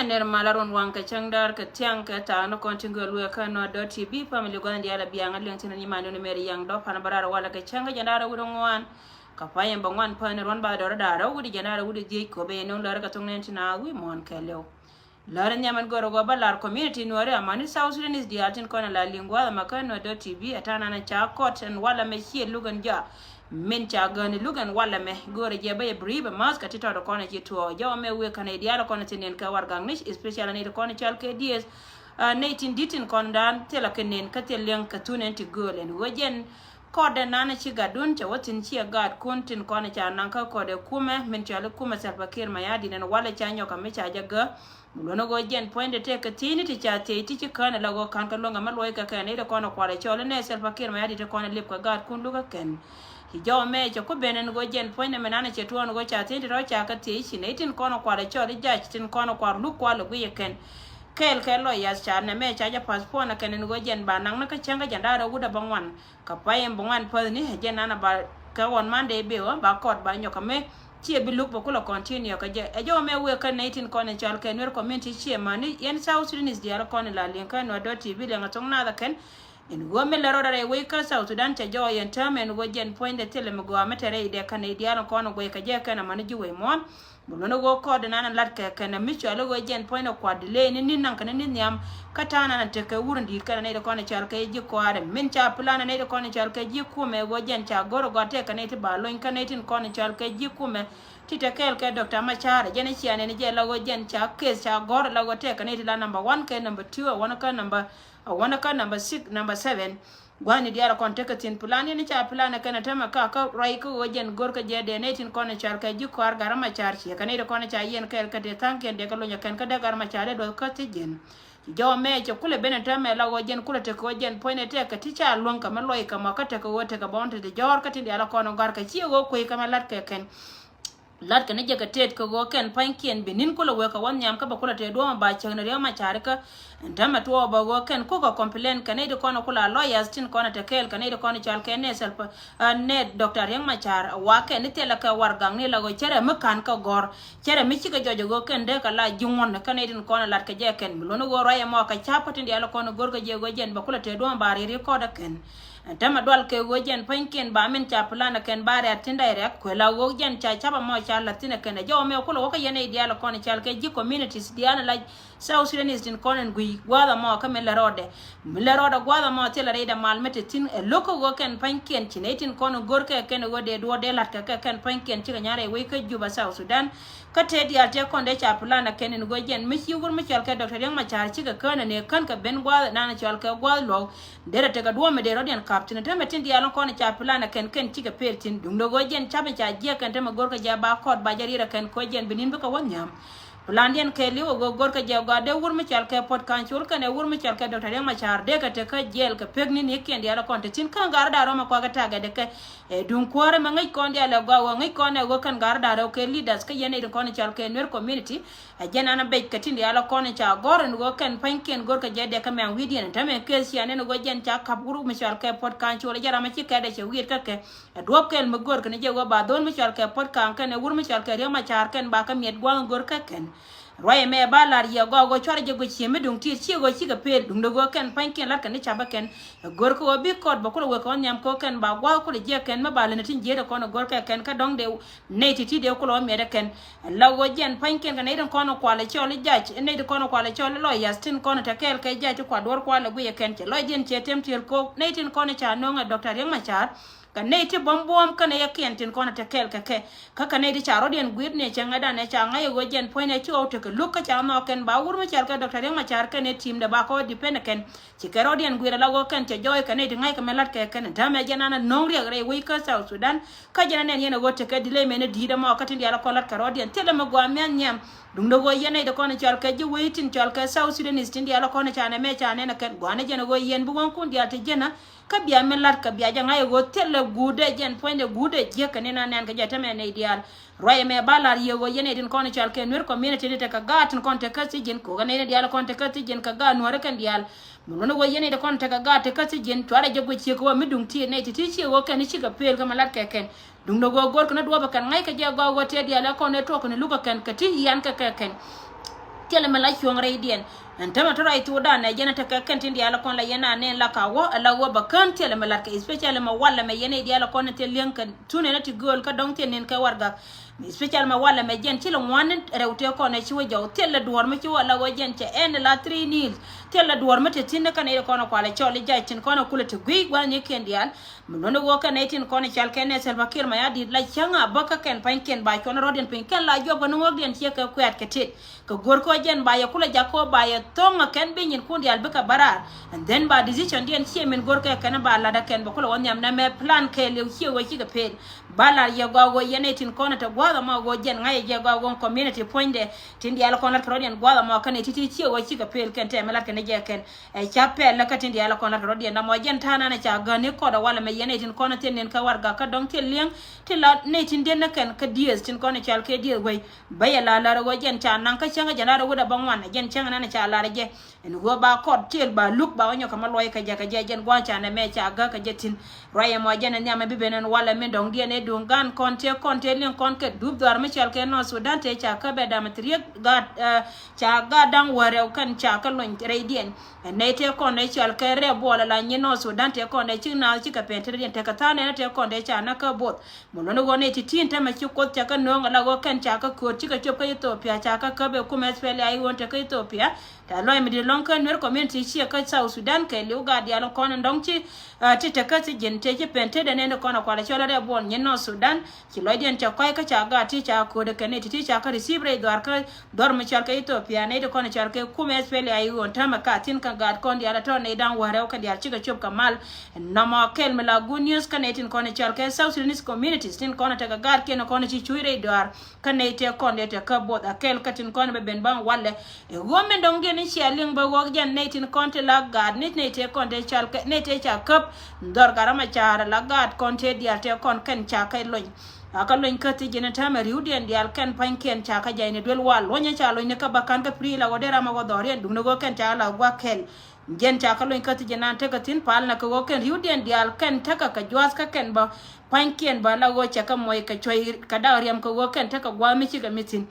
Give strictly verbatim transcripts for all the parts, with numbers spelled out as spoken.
Ner mal a run waŋ kɛ cäŋ däär kɛ tiaŋ kɛ ta̱a̱ ni kɔn ti gööl wëë kä Nuer dot T V family gua̱n diaal a biaŋ a liŋ tin ni man ni meri yaŋ dɔ̱ pan bä raar walɛ kɛ cäŋ kä jɛn da̱a̱r a wut ŋuan. Kɛ pay in bä ŋuan päni ruɔ̱n bathdɔɔri da̱a̱r a wut jɛn da̱a̱r a wut dhiec kɔ ben in no̱o̱ŋ lär kɛ thok nɛn tin a wi̱i̱ muɔ̱ɔ̱n kɛɛliw. Lär in nhiam in gör ɣöö bä lar community Nuääri amäni South Sudanese diaal tin kɔn a la liŋ gua̱a̱th ɛmɛ kä Nuer dot T V ɛ ta̱a̱ nan ca kɔt ɛn walɛ mɛ ciɛ luk ɛn jɔak. Min ca gäni luk ɛn walɛ mɛ görɛ jɛ bä yɛ brief ɛ ma̱th kɛ ti tɔt kɔn a ci tuɔɔk jɛ wä mɛ wëë kɛn a i̱ diaal kɔn a ti nɛn kɛ warɛgakni, especially nɛy ti kɔn a cɔal kɛ D S. Nɛy tin di̱t tin kɔn dan thilɛ kɛ nɛn kä thil liɛŋ kɛ thun ɛn ti gööl ɛn ɣöö jɛn kɔt dɛ nan a ci gatdun cɛ wä thi̱n ciɛ gaatkun tin kɔn a ca naŋ kä kɔt ɛ kumɛ min cɔal i̱ kumɛ Salva Kiir Mayardit ɛn walɛ ca nyɔk a mi ca jɛ gä. Mi luɔ̱n ɣöö jɛn puɔ̱nydɛ tëëkɛ thi̱n ti ca thiec ti ci kään ala ɣöö ka̱n kä luäŋ ɛmɛ luɔ̱c kɛ kɛn i̱ ti kɔn ɛ kual ɛ cɔl inɛ Salva Kiir Mayardit ti kɔn ɛ lip kɛ gaatkun luk ɛ kɛn. Ci jɔw ɛmɛ cɛ ku ben ɛn ɣöö jɛn puɔ̱nydɛ mi nan ɛ cɛ tuɔɔn ɣöö ca thi̱n ti rɔ̱ ca kɛ thiec ci nɛy tin kɔn ɛ kual ɛ cɔl i̱ jac tin kɔn ɛ kual luk kual ɛ guic ɛ kɛn. Kɛɛl kɛ lɔyath ca nɛmɛ ca jɛ path puɔ̱n ɛ kɛn ɛn ɣöö jɛn ba naŋ ni kä cäŋ kä jɛn da̱a̱r ɛ wut ɛ bä ŋuan. Kɛ pay in bi ŋuan päthni ɛ jɛn nan a ba kɛ ɣɔn Monday beu ɛ ba kɔt ba nyɔk ɛmɛ. Ciɛ bi luk bä kulɛ continue kɛ jɛ. Ɛ jɔw mɛ wëë kä nɛy tin kɔn in cɔal kɛ Nuer community ciɛ mäni yɛn South Sudanese diaal kɔn in la liŋ kä Nuer dot T V liɛŋ a thoŋ naath a kɛn. In ɣöö mi lɛ rɔɔdɛ rɛy wec kä South Sudan cɛ jɔw yɛn täämɛ in ɣöö jɛn puɔ̱nydɛ thilɛ mi gɔaa mi te rɛydɛ kä nɛy diaal in kɔn in guɛy kɛ jɛ kɛn amäni ji̱ wec muɔ̱ɔ̱n. Mi luɔ̱n ɣöö kɔɔt in an in la̱t kɛ kɛn a mi cɔal ɣöö jɛn puɔ̱nydɛ kua̱r delay ni ni̱n naŋ kɛn ni ni̱n nhiam. Kä ta̱a̱ nan in tekɛ wur in di̱i̱t kɛn a nɛy ti kɔn in cɔal kɛ ji̱ kɔaarɛ min ca plan a nɛy ti kɔn in cɔal kɛ ji̱ kumɛ ɣöö jɛn ca go̱r ɛ gɔaa tëëkɛ nɛy ti ba lony kä nɛy tin kɔn in cɔal kɛ ji̱ kumɛ. Ti te kɛɛl kɛ Doctor Machar jɛn cia nɛn jɛ la ɣöö jɛn ca case ca gɔ̱r la ɣöö tɛk kɛ nɛy ti la number one kɛ number two a wän kä number a wän kä number six, number seven. Gua̱ni diaal kɔn tekɛ thi̱n plan yɛn ca plan kɛn a tämɛ ka kä ruac kä ɣöö jɛn go̱r kä jɛ dee nɛy tin kɔn in cɔal kɛ ji̱ kɔaar Gat Machar ciɛ kɛ nɛy ti kɔn ca yɛn kɛɛl kɛ dee tha̱a̱ŋkiɛn dee kɛ lony a kɛn kä dee Gat Machar dee duɔth kä thi̱ ji̱n. Ci jɔw mɛ cɛ kulɛ ben in tämɛ la ɣöö jɛn kulɛ tekɛ ɣöö jɛn puɔ̱nydɛ tɛk kɛ ti ca luäŋ kɛ mɛ luɔc kɛ mɔ kä tekɛ ɣöö tekɛ bɔn ti di jɔ̱ɔ̱r kä tin diaal kɔn in gɔ̱a̱r kɛ ciɛ ɣöö kuec kɛ mɛ la̱t kɛ kɛn. La̱t kɛ ni jɛ kɛ tet kɛ ɣöö kɛn pa̱nykiɛn bi ni̱n kulɛ wek kɛ wä nhiam kä bɛ kulɛ tëë duɔ̱ɔ̱mɛ ba cäŋ ni Riek Machar kä. Ɛn tämɛ tuɔɔk bɛ ɣöö kɛn kukɛ complain kɛ nɛy ti kɔn ku la lawyers tin kɔn te kɛɛl kɛ nɛy ti kɔn cɔal kɛ nɛ Salva, ɛ, nɛ Doctor Riek Machar wa kɛn ni thilɛ kɛ warɛgakni la ɣöö cärɛ mi ka̱n kɛ gɔ̱r. Cärɛ mi cikɛ jɔc ɛ ɣöö kɛn dee kɛ la ji̱ ŋuɔ̱n kä nɛy tin kɔn lat kɛ jɛ kɛn mi luɔ̱n ɣöö ruac ɛmɔ kɛ ca̱p kä tin diaal kɔn go̱r kɛ jɛ ɣöö jɛn bɛ kulɛ tëë duɔ̱ɔ̱mɛ ba riɛt riɛt kɔt ɛ kɛn. Ɛn tämɛ dual kɛ ɣöö jɛn pa̱nykiɛn ba min ca plan ɛ kɛn ba rɛ̈t tin direct kuɛ la ɣöö jɛn ca ca̱p ɛmɔ ca la̱th thi̱n ɛ kɛn ɛ jɔw mɛ kulɛ wä kä yɛn nɛy diaal kɔn cɔal kɛ ji̱ communities diaal la South Sudanese tin kɔn in guic gua̱a̱th ɛmɔ kä min lɛ rɔɔdɛ. Min lɛ rɔɔdɛ gua̱a̱th ɛmɔ thilɛ rɛydɛ mal mi te thi̱n ɛ lo̱k kä ɣöö kɛn pa̱nykiɛn ci nɛy tin kɔn in go̱r kɛ kɛn ɣöö dee duɔ̱ɔ̱r dee la̱t kɛ kɛ kɛn pa̱nykiɛn cikɛ nya̱r rɛy wec kä Juba South Sudan. Kä tëë diaal tëë kɔn dee ca plan ɛ kɛn in ɣöö jɛn mi ci wur mi cɔal kɛ Doctor Riek Machar cikɛ kään ɛ nëë kän kɛ ben gua̱a̱th nan cɔal kɛ gua̱a̱th luɔ̱k. Derɛ tekɛ duɔ̱ɔ̱mɛ dee rɔ̱diɛn ka̱p thi̱n täämɛ tin diaal in kɔn ca plan ɛ kɛn kɛn cikɛ pëël thi̱n duundɛ ɣöö jɛn ca̱pɛ ca jiɛk kɛn täämɛ go̱rkɛ jɛ ba kɔt ba jɛ riɛt ɛ kɛn kɛ ɣöö jɛn bi ni̱n bikɛ wä nhiam. Plandiɛn kɛ li̱w ɛ ɣöö go̱rkɛ jɛ gɔaa dee wur mi cɔal kɛ Port Council kɛnɛ wur mi cɔal kɛ Doctor Riek Machar dee kɛ tekɛ jɛɛl kɛ pek ni̱n i̱ kiɛn diaal ɛ kɔn te thi̱n kä gat rɔ̱ da̱ŋ rɔ̱ mɛ kuakä tagɛ dee kɛ. Ɛ duŋ kuäärä mɛ ŋäc kɔn diaal ɛ gɔaa ɣöö ŋäc kɔn ɛ ɣöö kɛn gat rɔ̱ da̱ŋ rɛw kɛ leaders kä yɛn nɛy tin kɔn cɔal kɛ Nuer community. Ɛ jɛn an a bec kɛ tin diaal ɛ kɔn in ca gɔ̱r in ɣöö kɛn pa̱nykiɛn go̱rkɛ jɛ dee kä mɛn wi̱i̱diɛn in täämɛ case ciɛ nɛn ɣöö jɛn ca ka̱p wur mi cɔal kɛ Port Council ɛ jɛ ram ɛ ci kɛɛt ɛ cɛ wi̱i̱d kä kɛ. Ɛ duɔ̱p kɛl mi go̱o̱r kɛn jɛ ɣöö ba dho̱l mi cɔal kɛ Port Council kɛnɛ wur mi cɔal kɛ Riek Machar kɛn ba kä miɛt gua̱a̱ŋ go̱r kä kɛn. Ruac ɛmɛ ba lar yɛ gɔaa ɣöö cuarɛ jɛ guic cië mi duŋ ti̱i̱t ciɛ ɣöö cikɛ pëël duŋdɛ ɣöö kɛn pa̱nykiɛn la̱t kɛn ni ca̱pä kɛn. Ɛ go̱r kä ɣöö bi kɔt bɛ kulɛ wek kɛ wä nhiam kɛ ɣöö kɛn ba gua̱a̱th kulɛ jiɛk kɛn mi ba lät ni tin jiëëtdɛ kɔn ɛ go̱r kɛ kɛn kä dɔ̱ŋ dee nɛy ti̱ti̱ dee kulɛ wä miɛt ɛ kɛn. Ɛ la ɣöö jɛn pa̱nykiɛn kɛ nɛy tin kɔn ɛ kual ɛ cɔl i̱ jac, nɛy tin kɔn ɛ kual ɛ cɔl i̱ lɔyath tin kɔn ɛ te kɛɛl kɛ jac ti kua duɔ̱ɔ̱r kual ɛ guic ɛ kɛn cɛ lɔcdiɛn ciɛ tɛm tiëël ko̱o̱k nɛy tin kɔn ɛ ca nööŋ ɛ Doctor Riek Machar. Kɛ nɛy ti buɔ̱m buɔ̱ɔ̱m kɛnɛ yɛ kiɛn tin kɔn ɛ te kɛɛl kɛ kɛ. Kä kɛ nɛy ti ca rɔ̱diɛn gui̱t ni cɛ ŋädan ɛ ca ŋa̱c ɛ ɣöö jɛn puɔ̱nydɛ ci ɣɔw tekɛ luk kä ca nhɔk kɛn ba wur mi cɔal kɛ Doctor Riek Machar kɛnɛ team dɛ ba kɛ ɣöö depend ɛ kɛn. Ci kɛ rɔ̱diɛn gui̱t ala ɣöö kɛn cɛ jɔɔy kɛ nɛy ti ŋa̱ckɛ mɛ la̱t kɛ kɛn. Täämɛ jɛn an a no̱o̱ŋ riɛk rɛy wec kä South Sudan. Kä jɛn anɛn yɛn ɛ ɣöö tekɛ delay mɛn ɛ di̱i̱t ɛmɔ kä tin diaal ɛ kɔn la̱t kɛ rɔ̱diɛn thilɛ mi gɔaa mia̱th nhiam. Duundɛ ɣöö yɛn nɛy ti kɔn cɔal kɛ ji̱ wec tin cɔal kɛ South Sudanese tin diaal ɛ kɔn ca nɛ mɛ ca nɛn ɛ kɛn gua̱a̱n ɛ jɛn ɛ ɣöö yɛn bi wäŋkun diaal ti ji̱n ɛ. Kä bia min la̱t kɛ bia jɛ ŋa̱c ɛ ɣöö thilɛ guudɛ jɛn puɔ̱nydɛ guudɛ jiäk kɛ ni na nɛn kɛ jɛ tämɛ nɛy diaal. Ruac ɛmɛ ba la̱r yɛ ɣöö yɛn nɛy tin kɔn cɔal kɛ Nuer community ni tekɛ gaat tin kɔn te kä thi̱ji̱n ko̱kä nɛy ni diaal kɔn te kä thi̱ji̱n kɛ gaat Nuäärä kɛn diaal. Mi luɔ̱n ɣöö yɛn nɛy tin kɔn tekɛ gaat te kä thi̱ji̱n cuarɛ jɛ guic ciek kɛ ɣöö mi duŋ ti nɛy ti ti ciek ɣöö kɛn ni cikɛ pëël kä mi la̱t kɛ kɛn. Duŋdɛ ɣöö go̱rkɛ ni duɔ̱ɔ̱pɛ kɛn ŋa̱ckɛ jɛ gɔaa ɣöö tëë diaal ɛ kɔn ëë tuɔɔkɛ ni lukɛ kɛn kɛ ti yian kɛ kɛ kɛn. Thilɛ mi la cuɔ̱ŋ rɛydiɛn. Ɛn tämɛ tɔ̱ ruac thokdan ɛ jɛn ɛ tekɛ kɛn tin diaal kɔn la yɛn a nɛn la ka wä ɛ la wä bä kään thilɛ mi latkɛ, especially mɛ walɛ mɛ yɛn ɛ diaal kɔn ɛ thil li̱eŋ kɛn thunɛ ni ti gööl kä dɔ̱ŋ thil nin kɛ warɛgak. Especially mɛ walɛ mɛ jɛn thilɛ ŋuan rɛw tëë kɔn ɛ ci wä jɔw thilɛ duɔ̱ɔ̱r mi ci wä la wä jɛn cɛ ɛn la three nil. Thilɛ duɔ̱ɔ̱r mi te thi̱n ni kä nɛy ti kɔn ɛ kualɛ cɔl i̱ jac tin kɔn ɛ kulɛ te gui̱i̱c gua̱n ni kiɛn diaal. Mi luɔ̱n i̱ ɣöö kɛn nɛy tin kɔn i̱ cal kɛn ɛ Salva Kiir Mayardit la cäŋ a bä kä kɛn pa̱nykiɛn ba cuɔn rɔ̱diɛn piny kɛn la juɔp kɛ ni ɣökdiɛn ciɛ kɛ kuɛ̈t kɛ tet. Kɛ go̱r kɛ ɣöö jɛn ba yɛ kulɛ jak kɛ ɣöö ba yɛ tho̱ŋ ɛ kɛn bi nyinkun diaal bikɛ bä raar. And then ba decision diɛn ciɛ min go̱r kɛ kɛn ba lat ɛ kɛn bɛ kulɛ wä nhiam nɛmɛ plan kɛɛliw ciɛ ɣöö cikɛ pel. Ba lar yɛ gɔaa ɣöö yɛn nɛy tin kɔn ɛ te gua̱a̱th ɛmɔ ɣöö jɛn ŋa̱c ɛ jɛ gɔaa ɣöö community puɔ̱nydɛ tin diaal kɔn lat kɛ rɔ̱diɛn gua̱a̱th ɛmɔ kɛn nɛy ti̱ti̱ ciɛ ɣöö cikɛ pel kɛn tɛmɛ lat kɛn ɛ jɛ kɛn. Ɛ ca pɛl lä kä tin diaal kɔn lat kɛ rɔ̱diɛn dam ɔ jɛn ta̱a̱ nan ɛ ca gäni kɔt ɛ walɛ mɛ yɛn nɛy tin kɔn ɛ thil nin kä warɛgak kä dɔ̱ŋ thil li̱eŋ. Ti la nɛy tin diɛn ni kɛn kä dieth tin kɔn ɛ cal kɛ dieth wec. Bä yɛ la lär ɛ ɣöö jɛn ca naŋ kä cäŋ ɛ jɛn lar ɛ wut ɛ bä ŋuan ɛ jɛn cäŋ ɛ nan ɛ ca lar ɛ jɛ. Ɛn ɣöö ba kɔt tiɛl ba luk ba wä nyɔk kɛ ma luɔc kɛ jɛ kɛ jɛ jɛn gua̱a̱th ca nɛmɛ ca gäk kɛ jɛ thi̱n. Ruac ɛmɔ jɛn ɛ nhiam ɛ bi ben ɛn walɛ min dɔ̱ŋdiɛn ɛ duŋ gan kɔn tëë kɔn tëë liŋ kɔn kɛ dup dhɔaar mi cɔal kɛ North Sudan tëë ca käp ɛ dam ɛ thiriek gaat, ɛ, ca gaat da̱ŋ wäl rɛw kɛn ca kä lony rɛydiɛn. Ɛ nɛy tëë kɔn ɛ cɔal kɛ rɛp buɔl ala nyin North Sudan tëë kɔn ɛ cik naath cikɛ pɛn tëë rɛydiɛn tëë kɛ tha̱a̱n ɛn tëë kɔn ɛ ca näk kä both. Mi luɔ̱n i̱ ɣöö nɛy ti̱ti̱ in täämɛ ci Kuoth ca kä nööŋ ala ɣöö kɛn ca kä köör cikɛ cop kä Ethiopia ca kä käp ɛ kumɛ S P L A I O in te kä Ethiopia. Tɛ̈th lɔaac mi di̱t ɛlɔ̱ŋ kä Nuer community ciɛ kä South Sudan kɛɛliw gaat diaal in kɔn in dɔ̱ŋ ci, ah, ti te kä thi̱ji̱n tëë ci pɛn tetdɛ nɛn in kɔn a kualɛ cɔl a rɛp buɔl nyin North Sudan. Ci lɔcdiɛn cɛ kɔc kä ca gaat ti ca köördɛ kɛ nɛy ti̱ti̱ ca kä receive rɛy dhɔaar kä dhɔr mi cɔal kɛ Ethiopia nɛy ti kɔn cɔal kɛ kumɛ S P L A I O in täämɛ ka thi̱n kä gaat kɔn diaal a tɔ̱ nɛy da̱ŋ wäl rɛw kɛn diaal cikɛ cop kɛ mal. Nɔmɔ kɛl mi la good news kä nɛy tin kɔn cɔal kɛ South Sudanese communities tin kɔn tekɛ gaatkiɛn kɔn ci cuc rɛy dhɔaar. Kä nɛy tëë kɔn dee te kä both a kɛl kä tin kɔn bɛ ben baŋ walɛ. Ɛ ɣöö min dɔ̱ŋdiɛn i̱ cia liŋ bä ɣɔk jɛn nɛy tin kɔn ti la gaat ni nɛy tëë kɔn tëë cal kɛ nɛy tëë ca käp. Dhɔr gat ram a ca̱a̱r la gaat kɔn tëë diaal tëë kɔn kɛn ca kɛ lony. A kä lony kä thi̱ji̱n in täämɛ ri̱wdiɛn diaal kɛn pa̱nykiɛn ca kä jay ni duel wal luɔ̱nyɛ ca lony ni kä bä ka̱n kä pi̱ri̱ la ɣöö dee ram a ɣöö dhɔriɛn duŋni ɣöö kɛn ca la gua̱k kɛl. Jɛn ca kä lony kä thi̱ji̱n an tekɛ thi̱n pal na kɛ ɣöö kɛn ri̱wdiɛn diaal kɛn tekɛ kɛ jua̱th kä kɛn bä pa̱nykiɛn bä la ɣöö cɛ kɛ muɔc kɛ cuɔ̱c kɛ dak riɛm kɛ ɣöö kɛn tekɛ gua̱a̱th mi cikɛ mi thi̱n.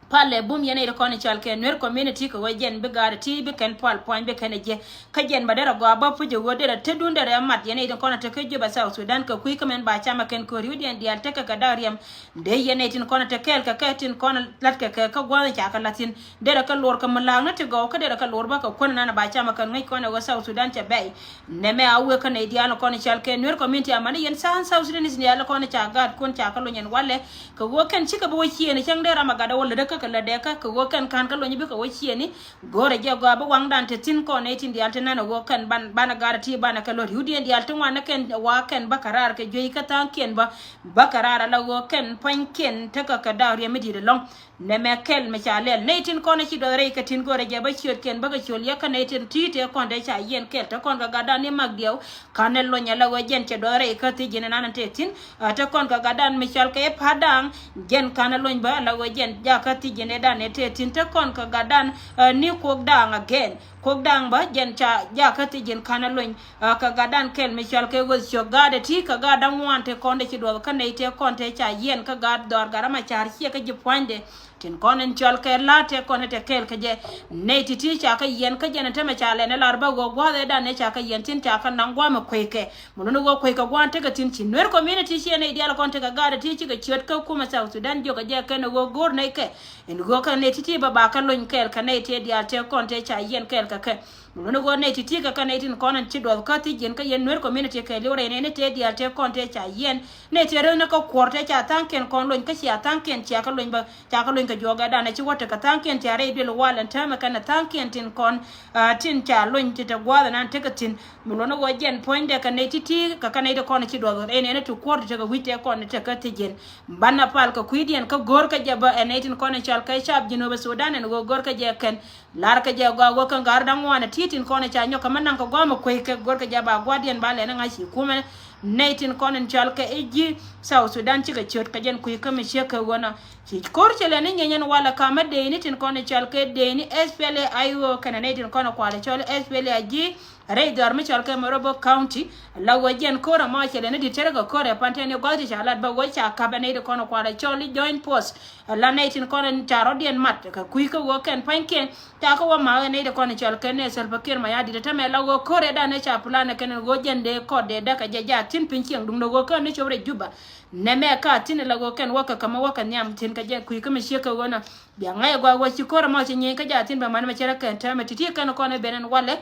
Palɛ bum yɛn ɛ kɔn cɔal kɛ Nuer community kɛ ɣöö jɛn bi gaat ti bi kɛn pual puany bi kɛn ɛ jɛ. Kä jɛn bä derɛ gɔaa bä puc ɛ ɣöö derɛ tetdun derɛ mat yɛn ɛ kɔn tekɛ Juba South Sudan kɛ kui̱ kä mɛn ba camɛ kɛn köör ri̱wdiɛn diaal tekɛ kɛ dak riɛm. Dee yɛn ɛ tin kɔn te kɛɛl kɛ kɛ tin kɔn lat kɛ kɛ kä gua̱a̱th ca kɛ la̱th thi̱n. Derɛ kɛ luɔr kɛ mi la̱a̱k ni ti gɔw kä derɛ kɛ luɔr bä kɛ kuän nan ba camɛ kɛn ŋäc kɔn ɛ ɣöö South Sudan cɛ bɛy. Nɛmɛ a wek kä nɛy diaal kɔn cɔal kɛ Nuer community amäni yɛn tha̱a̱ŋ South Sudanese diaal kɔn ca gaat kuɔn ca kä lony ɛn walɛ. Kɛ ɣöö kɛn cikɛ bi wä ciëëni cäŋ dee ram a gat ɛ wä lätdä kä kɛ lätdɛ kä kɛ ɣöö kɛn ka̱n kä lony bikɛ wä ciëëni. Go̱rɛ jɛ gɔaa bi waŋdan te thi̱n kɔn nɛy tin diaal te nan ɛ ɣöö kɛn ban, banɛ gat ɛ ti banɛ kɛ luɔt ri̱wdiɛn diaal ti ŋuan ni kɛn wa kɛn bä kɛ raar kɛ juey kä tha̱a̱ŋkiɛn bä. Bä kɛ raar ala ɣöö kɛn pua̱nykiɛn tekɛ kɛ dak riɛm mi di̱i̱t ɛlɔ̱ŋ. Nɛmɛ kɛl mi ca lɛl nɛy tin kɔn ci duɔth rɛy kɛ tin go̱rɛ jɛ bä ciötkiɛn bä kɛ ciöl yɛ kä nɛy tin ti̱i̱ tëë kɔn te ca yiɛn kɛl te kɔn kɛ gatdan ni mak diɛw. Ka̱n ɛ lony ala ɣöö jɛn cɛ duɔth rɛy kä thi̱ji̱n ɛnan te thi̱n. Ɛ te kɔn kɛ gatdan mi cɔal kɛ i̱ pa̱t da̱a̱ŋ. Jɛn ka̱n ɛ lony bä ala ɣöö jɛn jakä thi̱ji̱n ɛ dan ɛ te thi̱n te kɔn kɛ gatdan, ɛ, ni kuɔk da̱a̱ŋ again. Kuɔk da̱a̱ŋ bä jɛn ca jakä thi̱ji̱n ka̱n ɛ lony. Ɛ, kɛ gatdan kɛl mi cɔal kɛ ɣöth ciök gaat ɛ ti kɛ gaat da̱ŋ ŋuan te kɔn te ci duɔth kä nɛy te kɔn te ca yiɛn kä gaat dhɔaar gat ram a ca̱a̱r ciɛ kä ji̱ pua̱nydɛ. Tin kɔn in cɔal kɛ la̱a̱t tëë kɔn in te kɛɛl kä jɛ. Nɛy ti̱ti̱ ca kä yiɛn kä jɛn in tämɛ ca lɛn in lar bä ɣöö gua̱a̱th ëëdan ëë ca kä yiɛn thi̱n ca kä naŋ gua̱a̱m ɛ kueykɛ. Mi luni ɣöö kueykɛ gua̱a̱n tekɛ thi̱n ci Nuer community ciɛ nɛy diaal kɔn tekɛ gaat ɛ ti cikɛ ciöt kä kumɛ South Sudan jiök ɛ jɛ kɛn ɛ ɣöö go̱o̱r nɛy kɛ. In ɣöö kä nɛy ti̱ti̱ bä ba kä lony kɛɛl kɛ nɛy tëë diaal tëë kɔn tëë ca yiɛn kɛɛl kɛ kɛ. Mi luni ɣöö nɛy ti̱ti̱ kɛ kä nɛy tin kɔn in ci duɔth kä thi̱ji̱n kä yɛn Nuer community kɛɛliw rɛy nɛy ni tëë diaal tëë kɔn tëë ca yiɛn. Nɛy tëë röth ni kä kuɔr tëë ca tha̱a̱ŋkiɛn kɔn lony kä cia tha̱a̱ŋkiɛn cia kä lony bä. Ca kä lony kɛ juɔk ɛ dan ɛ ci wä tekɛ tha̱a̱ŋkiɛn tia rɛy duël wal ɛn täämɛ kɛn ɛ tha̱a̱ŋkiɛn tin kɔn, ah, tin ca lony ti te gua̱a̱th ɛnan tekɛ thi̱n. Mi luɔ̱n ɣöö jɛn puɔ̱nydɛ kɛ nɛy ti̱ti̱ kɛ kɛ nɛy ti kɔn ci duɔth ɣöö ɛn ɛn ti kuɔ̱r ti tekɛ wi̱c tɛ kɔn tekɛ thi̱ji̱n. Banɛ pal kɛ kui̱diɛn kä go̱o̱r kä jɛ bä ɛ nɛy tin kɔn ɛ cɔal kɛ cap Jinub Sudan ɛn ɣöö go̱o̱r kä jɛ kɛn. Lar kɛ jɛ gɔaa ɣöö kɛn ga̱r da̱ŋ ŋuan ɛ ti tin kɔn ɛ ca nyɔk kɛ mä naŋ kɛ gua̱a̱m ɛ kueykɛ go̱o̱r kɛ jɛ ba gua̱diɛn ba lɛn ɛ ŋa̱c ci kumɛ. Nɛy tin kɔn in cɔal kɛ i̱ ji̱ South Sudan cikɛ ciöt kɛ jɛn kui̱ kä mi ciek kɛ ɣöö nɔ. Ci ko̱r cɛ lɛ ni nyienyɛn walɛ ka̱mä dee ni tin kɔn in cɔal kɛ dee ni S P L A I O kɛnɛ nɛy tin kɔn in kualɛ cɔl S P L A I G. rɛy dhɔaar mi cɔl kɛ Morobo County. La ɣöö jɛn ko̱r ɛmɔ cɛ lɛ ni di̱t cɛ rɛ kɛ ko̱r ɛ pan tɛn i̱ gɔ̱th ti ca lat bä ɣöö ca kap ɛ nɛy ti kɔn kualɛ cɔl i̱ joint force. La nɛy tin kɔn ca rɔ̱diɛn mat kɛ kui̱ kä ɣöö kɛn pa̱nykiɛn ca kä wä ma̱a̱k ɛ nɛy ti kɔn cɔl kɛn ɛ Salva Kiir Mayardit. Tɛmɛ la ɣöö ko̱r ɛ dan ɛ ca plan ɛ kɛn ɣöö jɛn dee kɔt dee däk ɛ jɛ jaak thi̱n piny ciɛŋ duundɛ ɣöö kään ni cop rɛ Juba. Nɛmɛ ka thi̱n la ɣöö kɛn wäkɛ kämɛ wäkɛ nhiam thi̱n kɛ jɛ kui̱ kä mi ciek kɛ ɣöö nɔ. Bia ŋa̱c ɛ gɔaa ɣöö ci ko̱r ɛmɔ ci nyieny kä jaak thi̱n bɛ man mɛ cɛ rɛ kɛn täämɛ ti̱ti̱ kɛn kɔn ɛ ben ɛn walɛ.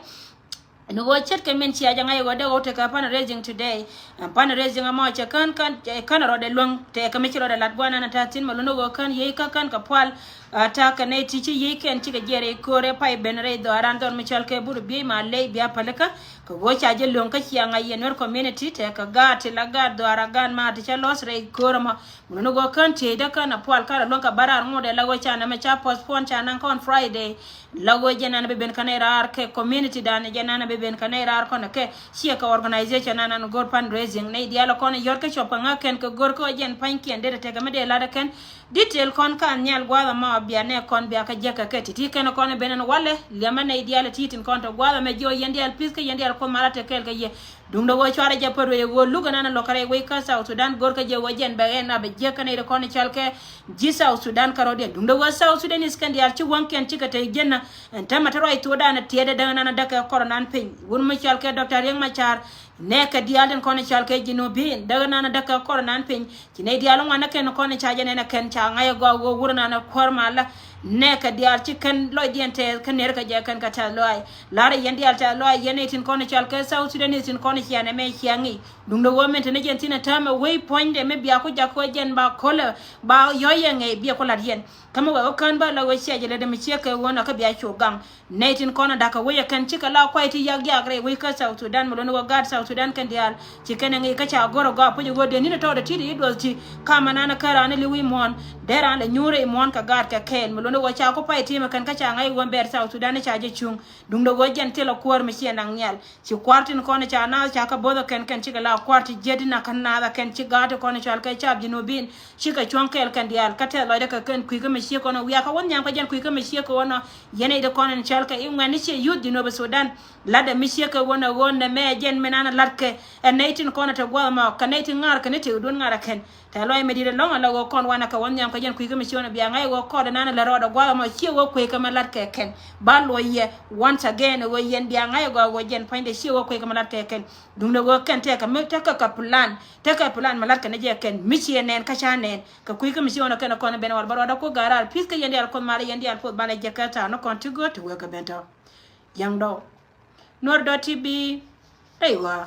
Ni ɣöö ce̱tkɛ min cia jɛ ŋa̱c ɣöö dee ɣöö tekɛ fundraising today. Ɛn fundraising ɛmɔ cɛ kän kän kän rɔɔdɛ luäŋ tekɛ mi ci rɔɔdɛ lat gua̱n ɛn ɛ ta̱a̱ thi̱n mɛ luni ɣöö kän yiey kä kän kɛ pual. Ɛ ta̱a̱ kɛ nɛy ti ci yiey kɛn cikɛ jiɛɛr i̱ köörɛ pay ben rɛy dhɔaaran dhɔr mi cɔl kɛ burɛ biey ma ley bia pälikä. Kɛ ɣöö ca jɛ luäŋ kä cia ŋa̱c yɛ Nuer community tekɛ gaat ti la gaat dhɔaara gaat ma ti cä lɔs rɛy köörä mɔ. Mɛ luni ɣöö kän tieyda kän a pual kar a luäŋ kɛ bä raar ŋot ɛ la ɣöö ca nɛmɛ ca postpone ca naŋ kɔn Friday. La ɣöö jɛ nan bi ben kɛn ɛ raar kɛ community dan jɛ nan bi ben kɛn ɛ raar kɔn kɛ ciɛ kɛ organization nan nan go̱r fundraising nɛy diaal kɔn yɔr kɛ cɔp kɛ ŋa̱k kɛn kɛ go̱r kɛ ɣöö jɛn pa̱nykiɛn det tekɛ mi dee lat kɛn. Detail kɔn ka nhial gua̱a̱th ɛmɔ bia nɛ kɔn bia kɛ jek kɛ kɛ ti̱ti̱ kɛn kɔn ben ɛn walɛ liɛmɛ nɛy diaal ti̱ti̱ tin kɔn te gua̱a̱th ɛmɛ jiɔ yɛn diaal pi̱th kɛ yɛn diaal Kuoth malä te kɛɛl kɛ yɛ. Duundɛ ɣöö cuarɛ jɛ pär wee ɣöö luk ɛnan lo̱k rɛy wec kä South Sudan go̱rkä jɛ ɣöö jɛn bɛ ɛn a bɛ jiäk kɛn iri kɔn i̱ cɔal kɛ ji̱ South Sudan kärɔ̱diɛn. Duundɛ ɣöö South Sudanese kɛn diaal ci wäŋkiɛn cikɛ te jiɛn na ɛn täämɛ te ruac thuɔ̱ɔ̱dan tiɛɛdɛ däŋ ɛnan däkɛ kɔr ɛnan piny. Wut mi cɔal kɛ Doctor Riek Machar nɛɛkɛ diaal tin kɔn i̱ cɔal kɛ Jinubin däŋ ɛnan däkɛ kɔr ɛnan piny. Ci nɛy diaal ŋuan ɛ kɛn kɔn ca jɛ nɛn ɛ kɛn ca ŋa̱c ɛ gɔaa ɣöö wur ɛnan ɛ kuäär malä. Nɛɛkɛ diaal ci kɛn lɔcdiɛn tɛɛth kä ner kɛ jɛ kɛn kɛ tɛ̈th lɔaac. La̱rä yɛn diaal tɛ̈th lɔaac yɛn nɛy tin kɔn cɔal kɛ South Sudanese tin kɔn ciɛ nɛmɛ ciɛ ŋi̱i̱c. Duundɛ ɣöö min te ni jɛn thi̱n ɛ täämɛ wec puɔ̱nydɛ mi bia ku jak kɛ jɛn ba ko̱lɛ ba yɔ̱c yɛ ŋɛy biɛ ku la̱t yɛn. Kä mi wɛ wä kään bä la wee ciɛ jɛ lɛ dee mi ciek kɛ ɣöö nɔ kä bia cu gaŋ. Nɛy tin kɔn a da̱kä wec ɛ kɛn cikɛ la kuay ti yak diaak rɛy wec kä South Sudan mi luni wä gaat South Sudan kɛn diaal. Ci kɛn ɛ ŋi̱i̱c kä ca go̱r ɛ gɔaa puc ɛ ɣöö dee ni̱n ɛ tɔɔdɛ ti̱i̱t i̱ duɔth ti kamɛ nan ɛ kär an ɛ li̱w i̱ muɔ̱ɔ̱n. Dee raan lɛ nyuur rɛy muɔ̱ɔ̱n kɛ gaat kɛ kɛɛl mi luni wä ca ku pay ti̱i̱m ɛ kɛn kä ca ŋa̱c ɛ ɣöö bɛɛr South Sudan ɛ ca jɛ cuŋ. Duundɛ ɣöö jɛn thilɛ kuäär mi ciɛ naŋ nhial. Ci kua̱r tin kɔn ca naath ca kä bo̱th ɛ kɛn kɛn cikɛ la kua̱r ti jiätdi na kä naath ɛ kɛn ci gaat ti kɔn cɔal kɛ cap Jinubin. Cikɛ cuɔ̱ŋ kɛɛl kɛn diaal kä tɛth lɔcdɛ kɛ kɛn kui̱ kä mi ciek kɔn ɔ wiakä wä nhiam kä jɛn kui̱ kä mi ciek kɔn ɔ. Yɛn ɛ ti kɔn ɛn cɔal kɛ i̱ ŋuɛ̈tni ciɛ youth Jinub Sudan. Latdɛ mi ciek kɛ wä nɛ ɣöö nɛmɛ ɛ jɛn mi nan ɛ la̱tkɛ ɛ nɛy tin kɔn ɛ te gua̱th ɛmɔ kɛ nɛy tin ŋa̱r kɛ ni tëëk duun ŋa̱r ɛ kɛn. Tɛ̈th lɔaac mi di̱t ɛlɔ̱ŋ ala ɣöö kɔn wanɛ kɛ wä nhiam kɛ jɛn kui̱ kä mi ciek ɔ bia ŋa̱c ɣöö kɔɔdɛ nan lɛ rɔɔdɛ gua̱th ɛmɔ ciɛ ɣöö kueec kɛ mɛ la̱t kɛ kɛn. Ba luɔc yɛ once again ɣöö yɛn bia ŋa̱c ɣöö ɣöö jɛn puɔ̱nydɛ ciɛ ɣöö kueec kɛ mɛ la̱t kɛ kɛn. Duundɛ ɣöö kɛn tekɛ mi tekɛ kɛ plan tekɛ plan mɛ la̱t kɛ ni jɛ kɛn mi ciɛ nɛn kä ca nɛn. Kɛ kui̱ kä mi ciek ɔ kɛn ɛ kɔn ben wal bä rɔɔdɛ ku ga̱r raar pi̱th kä yɛn diaal Kuoth malä yɛn diaal Kuoth banɛ jɛ kɛ tha̱a̱ŋ ni kɔn ti göt ti wek kɛ ben tɔ̱. Jiäŋdɔɔ. Nuɔr dɔ̱ ti bi rɛy ɣɔaa.